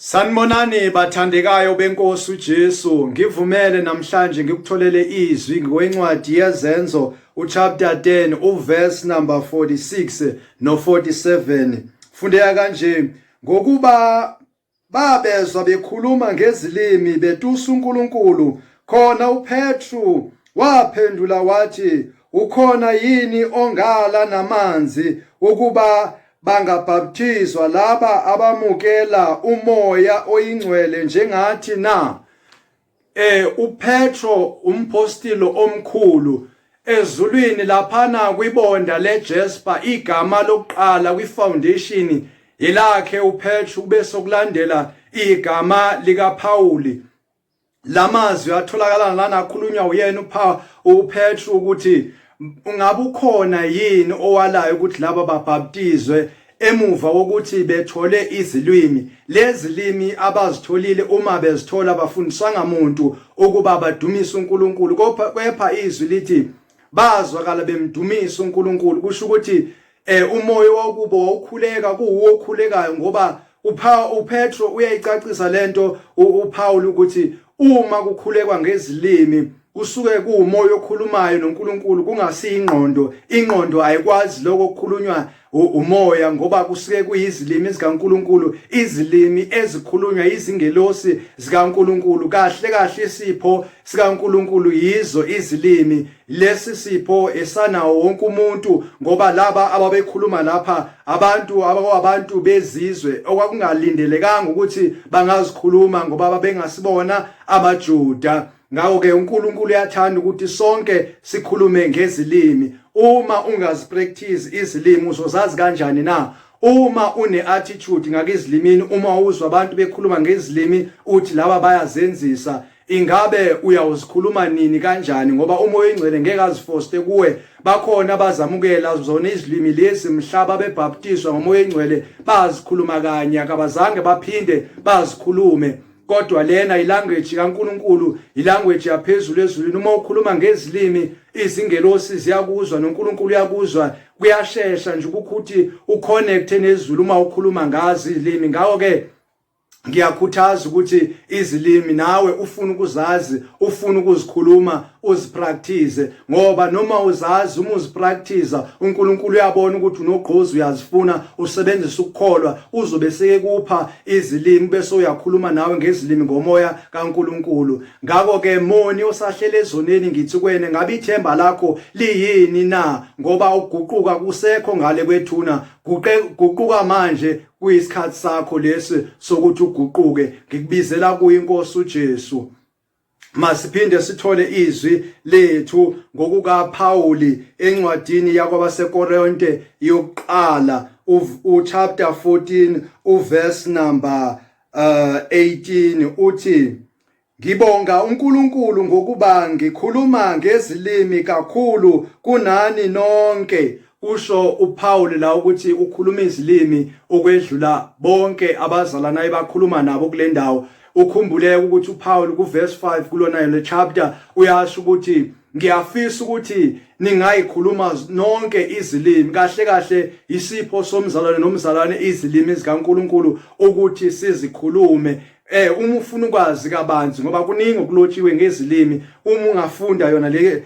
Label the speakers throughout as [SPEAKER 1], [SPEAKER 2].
[SPEAKER 1] Sanibonani bathandekayo benkosi uJesu, ngivumele namhlanje ngikutholele izwi ngokwencwadi yeZenzo uchapter 10 uverse number 46 no 47. Fundeka kanje: ngokuba babezwa bekhuluma ngezilimi betusa uNkulunkulu, khona uPetru waphendula wathi, ukhona yini ongala namanzi ukuba bangabhaptizwa laba abamukela umoya oyingcwele njengathi na? UPetro umpostilo omkhulu ezulwini laphana kwibonda leJasper, igama lokuqala kwifoundation ilakhe uPetru, kube sokulandela igama likaPauli. Lamazwi atholakala lana akhulunywa uyena uPetru ukuthi ungabe ukhona yini owalayo ukuthi laba babhaptizwe emuva kokuthi bethole izilwimi. Lezi limi abazitholile, uma bezithola, bafundiswanga muntu ukuba badumise uNkulunkulu, kepha izwi lithi bazwakala bemdumisa uNkulunkulu. Kusho ukuthi umoya wakubo wawukhuleka, kuwuwo okhulekayo, ngoba uPetro uyayicacisa lento uPaul ukuthi uma kukhulekwa ngezilimi kusuke kuwumoya okhulumayo noNkulunkulu, kungasiyingqondo. Ingqondo ayikwazi lokho okukhulunywa umoya, ngoba kusuke kuyizilimi zikaNkulunkulu, izilimi ezikhulunywa izingelosi zikaNkulunkulu. Kahle kahle isipho sikaNkulunkulu yizo izilimi. Lesi sipho esanawo wonke umuntu, ngoba laba ababekhuluma lapha abantu abakwabantu bezizwe okwakungalindelekanga ukuthi bangazikhuluma, ngoba babengasibona abaJuda. Ngakho-ke uNkulunkulu uyathanda ukuthi sonke sikhulume ngezilimi. Uma ungazipractice izilimi, uzozazi kanjani na? Uma une-attitude ngakizilimini, uma uzwa abantu bekhuluma ngezilimi uthi laba bayazenzisa, ingabe uyawuzikhuluma nini, kanjani? Ngoba umoya oyingcwele ngeke azifoste kuwe. Bakhona abazamukela zona izilimi lezi mhlaba bebhaptizwa ngomoya oyingcwele, bazikhuluma kanye, akabazange baphinde bazikhulume. Kodwa lena ilanguage kaNkuluNkulu, ilanguage yaphezulu ezulwini. Uma ukhuluma ngezilimi, izingelosi ziyakuzwa noNkulunkulu uyakuzwa. Kuyashesha nje ukuthi uconnecte nezulu uma ukhuluma ngazi izilimi. Ngawo ke ngiyakhuthaza ukuthi izilimi nawe ufuna ukuzazi, ufuna ukuzikhuluma, uzipractice, ngoba noma uzazi, uma uzipractice, uNkulunkulu uyabona ukuthi unogqozi, uyazifuna, usebenzisa ukukholwa, uzobe sekupha izilimi bese uyakhuluma nawe ngezilimi ngomoya kaNkulunkulu. Ngakho ke moni osahlele ezoneni, ngithi kwene, ngabe ithemba lakho liyini na? Ngoba ukuguquka kusekho ngale kwethuna. Guquka manje, kuyisikhathi sakho lesi sokuthi uguquke. Ngikubizela kuyo inkosi uJesu. Masiphinde sithole izwi lethu ngokukaPauli encwadini yakwabaseKorinte yokuqala, uchapter 14 uverse number 18, uthi: "Ngibonga uNkulunkulu ngokuba ngikhuluma ngezilimi kakhulu kunani nonke." Kusho uPaul la ukuthi ukhuluma izilimi ukwedlula bonke abazalanayo bakhuluma nabo kule ndawo. Ukhumbuleke ukuthi uPaul ku verse 5 kulona le chapter uyasho ukuthi ngiyafisa ukuthi ningayikhuluma nonke izilimi. Kahle kahle isipho somzalwane nomzalwane izilimi zikaNkuluNkulu ukuthi sizikhulume. Uma ufuna ukwazi kabanzi, ngoba kuningi okulotshiwe ngezilimi, uma ungafunda yona le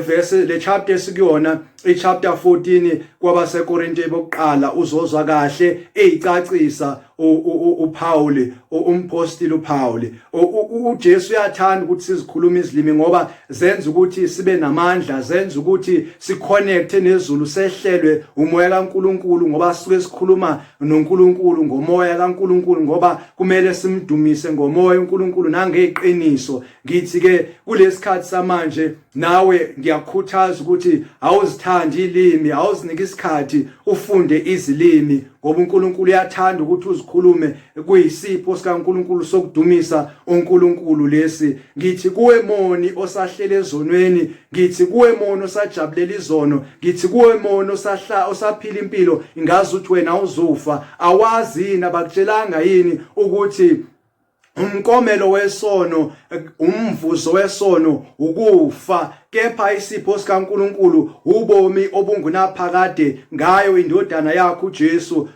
[SPEAKER 1] verse, le chapter esikuyona, ichapter 14 kwabaseKorinte bokuqala, uzozwa kahle eyicacisa uPaul, umpostile uPaul. UJesu uyathanda ukuthi sizikhulume izilimi, ngoba zenza ukuthi sibe namandla, zenza ukuthi siconnecte nezulu, sehlelwe umoya kaNkuluNkulu, ngoba sisuke sikhuluma noNkulunkulu ngomoya kaNkuluNkulu, ngoba kumele simdumise ngomoya uNkulunkulu nangeqiniso. Ngithi ke kulesikhathi samanje nawe ngiyakhuthaza ukuthi awuzithandi ilimi, awuzinike isikhathi ufunde izilimi, ngoba uNkulunkulu uyathanda ukuthi uzikhulume. Kuyisipho sikaNkulunkulu sokudumisa uNkulunkulu lesi. Ngithi kuwe moni osahlele ezonweni, ngithi kuwe moni osajabulela izono, ngithi kuwe moni osahla osaphila impilo ingazi ukuthi wena uzufa, awazi yini, abakutshelanga yini ukuthi umkomelo wesono, umvuzo wesono ukufa, kepha isipho sikaNkuluNkulu ubomi obungunaphakade ngayo indodana yakhe uJesu?